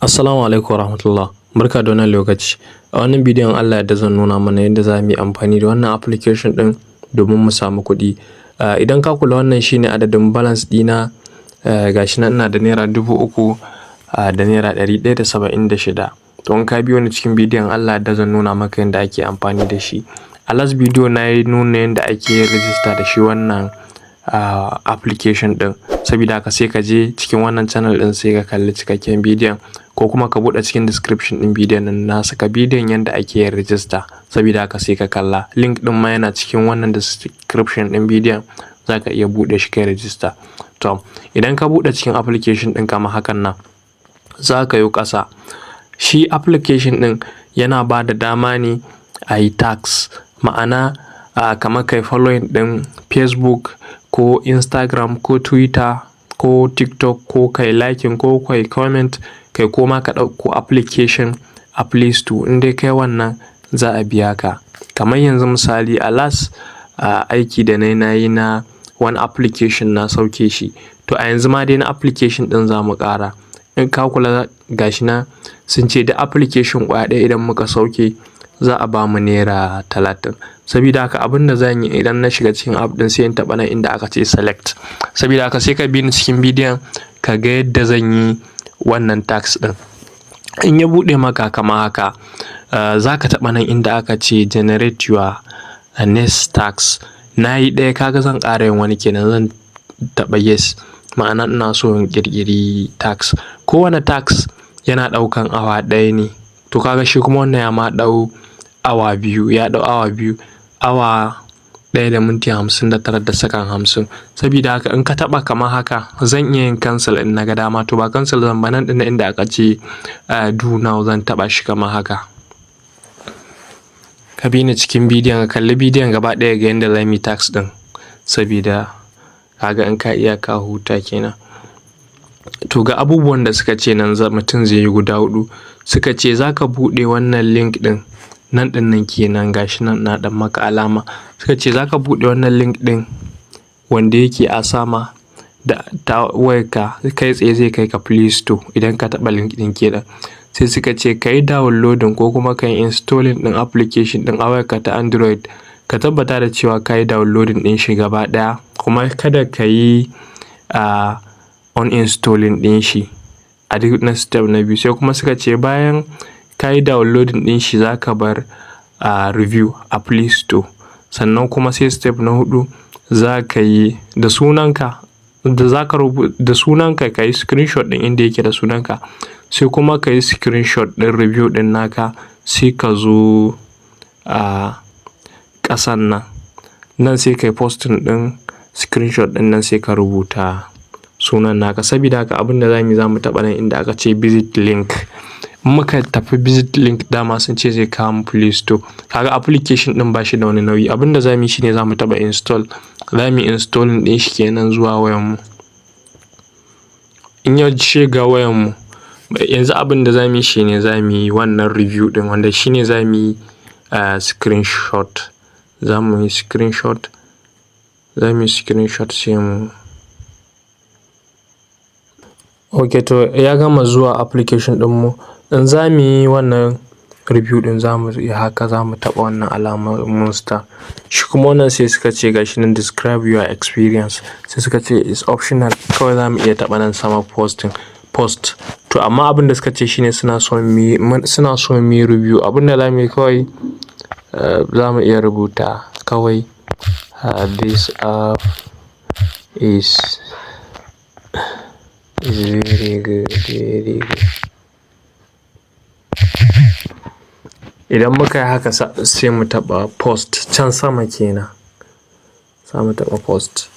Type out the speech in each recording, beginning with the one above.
Assalamu alaikum warahmatullah. Barka da wannan lokaci. A wannan bidiyon, Allah yadda, zan nuna mana yadda za mu yi amfani da wannan application ɗin domin mu samu kuɗi. Idan ka kula, wannan shine adadin balance ɗina. Gashi nan ina da ₦3,176. To, in ka biyo ni cikin bidiyon, Allah yadda, zan nuna maka yadda ake amfani da shi. A last video na yi nuna yadda ake yin register da shi wannan application ɗin. Sabida haka sai ka je cikin wannan channel ɗin, sai ka kalli cikakken bidiyon, ko kuma ka buɗe cikin description ɗin bidiyon nan, na saka bidiyon yadda ake yin register. Sabida haka sai ka kalla. Link ɗin ma yana cikin wannan description ɗin bidiyon, za ka iya buɗe shi kai register. To, idan ka buɗe cikin application ɗin kamar hakan nan, za ka yo ƙasa. Shi application ɗin yana ba da dama ne a yi task, ma'ana kamar kai following ɗin Facebook ko Instagram ko Twitter ko TikTok, ko kai liking ko kai comment, kai ko ma ka ɗauko application a Play Store. In dai kai wannan, za a biya ka. Kamar yanzu misali, a last aiki da na yi, na yi na wani application, na sauke shi. To, a yanzu ma dai na application ɗin za mu ƙara. In ka kula, gashi nan sun ce da application ƙwaya ɗaya idan muka sauke, za a bamu ₦30. Sabida haka abin da zan yi idan na shiga cikin app ɗin, sai in taɓa nan inda aka ce select. Sabida haka sai ka bi ni cikin bidiyon ka ga yadda zan yi wannan task ɗin. In ya buɗe maka kamar haka, za ka taɓa nan inda aka ce generate your next task. Na yi ɗaya, kaga zan ƙara yin wani kenan. Zan taɓa yes, ma'ana ina so in ƙirƙiri task. Kowane task yana ɗaukan awa ɗaya ne. To, kaga shi kuma wannan ya ma ɗau awa 2, ya ɗau awa 2, awa 1 da minti 59 da sakan 50. Sabida haka in ka taɓa kamar haka, zan iya yin cancel in na ga dama. To, ba cancel zan ba, nan ɗin inda aka ce do now, zan taɓa shi kamar haka. Ka bi ni cikin bidiyon, ka kalli bidiyon gaba ɗaya, ga yanda za mu yi task ɗin. Sabida kaga in ka iya, ka huta kenan. To, ga abubuwan da suka ce nan mutum zai yi guda huɗu. Suka ce za ka buɗe wannan link ɗin nan, ɗin nan kenan, gashi nan na ɗan maka alama. Suka ce za ka buɗe wannan link ɗin wanda yake a sama da ta wayarka, kai tsaye zai kai ka Play Store idan ka taɓa link ɗin kenan. Sai suka ce ka yi downloading ko kuma ka yi installing ɗin application ɗin a wayarka ta Android. Ka tabbata da cewa ka yi downloading ɗin shi gaba ɗaya, kuma kada ka yi uninstalling ɗin shi a duk na step na biyu. Sai kuma suka ce bayan ka yi downloading ɗin shi, za ka bar review a Play Store. Sannan kuma sai step na huɗu, za ka yi da sunanka, da za ka da sunanka, ka yi screenshot ɗin inda yake da sunanka. Sai kuma ka yi screenshot ɗin review ɗin naka, sai ka zo a ƙasan nan. Nan sai ka yi posting ɗin screenshot ɗin nan, sai ka rubuta sunan naka. Sabida haka abin da za mu yi, za mu taɓa nan inda aka ce visit link. In muka tafi visit link, dama sun ce zai kawo mu Play Store. Kaga application ɗin ba shi da wani nauyi. Abin da za mu yi shine za mu taɓa install. Za mu yi installing ɗin shi kenan zuwa wayan mu. In ya shiga wayan mu, yanzu abin da za mu yi shine za mu yi wannan review ɗin, wanda shine za mu yi screenshot. Za mu yi screenshot, za mu yi screenshot, sai mu. Ok, to ya gama zuwa application ɗinmu. In za mu yi wannan review ɗin, za mu yi haka, za mu taɓa wannan alamar monster. Shi kuma wannan, sai suka ce gashi nan describe your experience. Sai suka ce is optional, kawai za mu iya taɓa nan sama posting post. To, amma abin da suka ce shine suna so mu yi review. Abin da za mu yi kawai, za mu iya rubuta kawai this app is very good, very good. Idan muka yi haka, sai mu taɓa post can sama kenan. Za mu taɓa post.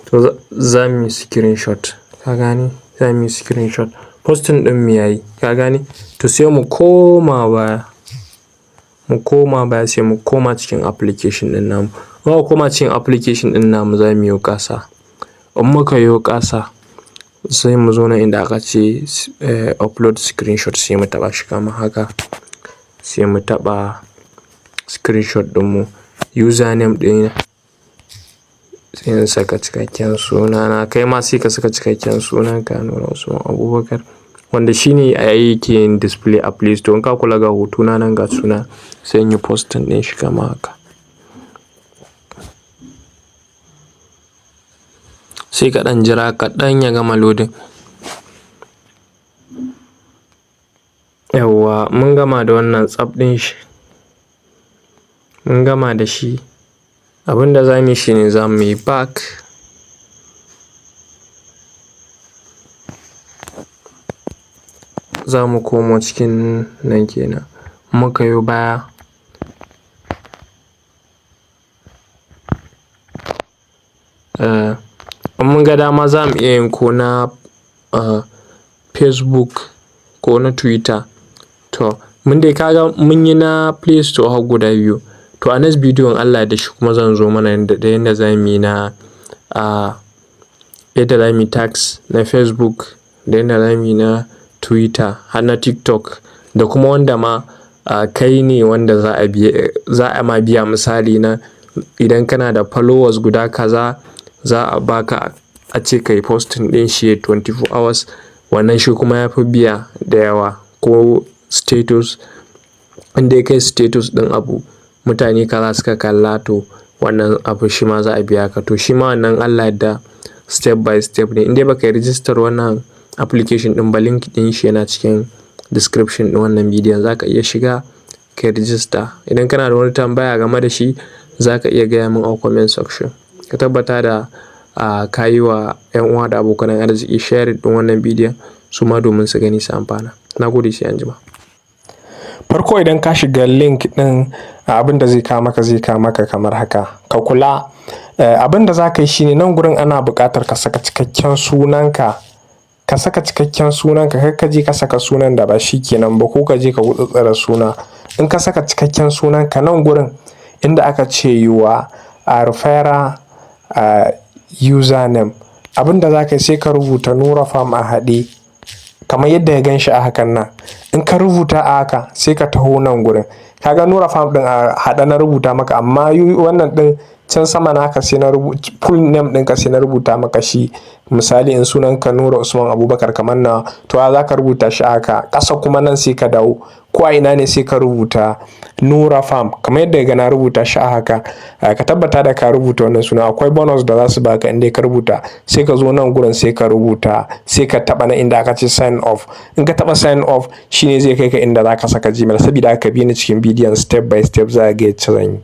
To, za mu yi screenshot. Ka gane? Za mu yi screenshot. Posting ɗin mu yayi. Ka gane? To, sai mu koma baya. Mu koma baya, sai mu koma cikin application ɗin namu. In muka koma cikin application ɗin namu, za mu yo ƙasa. In muka yo ƙasa, sai mu zo nan inda aka ce upload screenshot, sai mu taɓa shi kamar haka. Sai mu taɓa screenshot ɗinmu. Username ɗin Sai in saka cikakken sunana. Kai ma sai ka saka cikakken sunanka, Nura Usman Abubakar, wanda shine a yake yin display a Play Store. In ka kula, ga hotuna nan, ga suna, sai in yi posting ɗin shi kamar haka. Sai ka ɗan jira kaɗan ya gama loading. Yawwa, mun gama da wannan tsaf ɗin shi. Mun gama da shi. Abin da za mu yi shine za mu yi back. Za mu komo cikin nan kenan. Muka yo baya. In mun ga dama za mu iya yin ko na Facebook ko na Twitter. To, mun dai kaga mun yi na Play Store har guda biyu. To, a next video in Allah da shi kuma zan zo mana da yanda za mu yi na yadda za mu yi task na Facebook, da yanda za mu yi na Twitter har na TikTok, da kuma wanda ma kai ne wanda za a biya, za a ma biya. Misali, na idan kana da followers guda kaza, za a baka a ce ka yi posting ɗin shi 24 hours. Wannan shi kuma ya fi biya da yawa. Ko status, in dai kai status ɗin abu, mutane kaza suka kalla, to wannan abu shi ma za a biya ka. To, shi ma wannan Allah yadda step by step ne. In dai baka yi register wannan application ɗin ba, link ɗin shi yana cikin description ɗin wannan bidiyon. Za ka iya shiga ka yi register. Idan kana da wani tambaya game da shi, za ka iya gaya min a comment section. Ka tabbata da ka yi wa 'yan uwa da abokan arziki sharing ɗin wannan bidiyon, su ma domin su gani su amfana. Na gode, sai anjima. Farko, idan ka shiga link ɗin, abin da zai kawo maka, zai kawo maka kamar haka. Ka kula, abin da za ka yi shine nan gurin ana buƙatar ka saka cikakken sunanka. Ka saka cikakken sunanka, kar ka je ka saka sunan da ba shi kenan ba, ko ka je ka gutsutsura suna. In ka saka cikakken sunanka, nan gurin inda aka ce "your referral username", abin da za ka yi, sai ka rubuta Nura Farm a haɗe kamar yadda ya gan shi a hakan nan. In ka rubuta a haka, sai ka taho nan gurin. Ka ga Nura Farm ɗin a haɗe na rubuta maka, amma wannan ɗin can sama naka, sai na rubuta full name ɗinka, sai na rubuta maka shi. Misali, in sunanka Nura Usman Abubakar kamar na, to za ka rubuta shi a haka. Ƙasa kuma nan sai ka dawo. Ko a ina ne, sai ka rubuta Nura Farm kamar yadda ga na rubuta shi a haka. Ka tabbata da ka rubuta wannan suna. Akwai bonus da za su baka in dai ka rubuta. Sai ka zo nan gurin, sai ka rubuta, sai ka taɓa na inda aka ce "sign up". In ka taɓa "sign up", shine zai kai ka inda za ka saka Gmail. Saboda haka bi ni cikin bidiyon step by step, za ka ga yacce zan yi.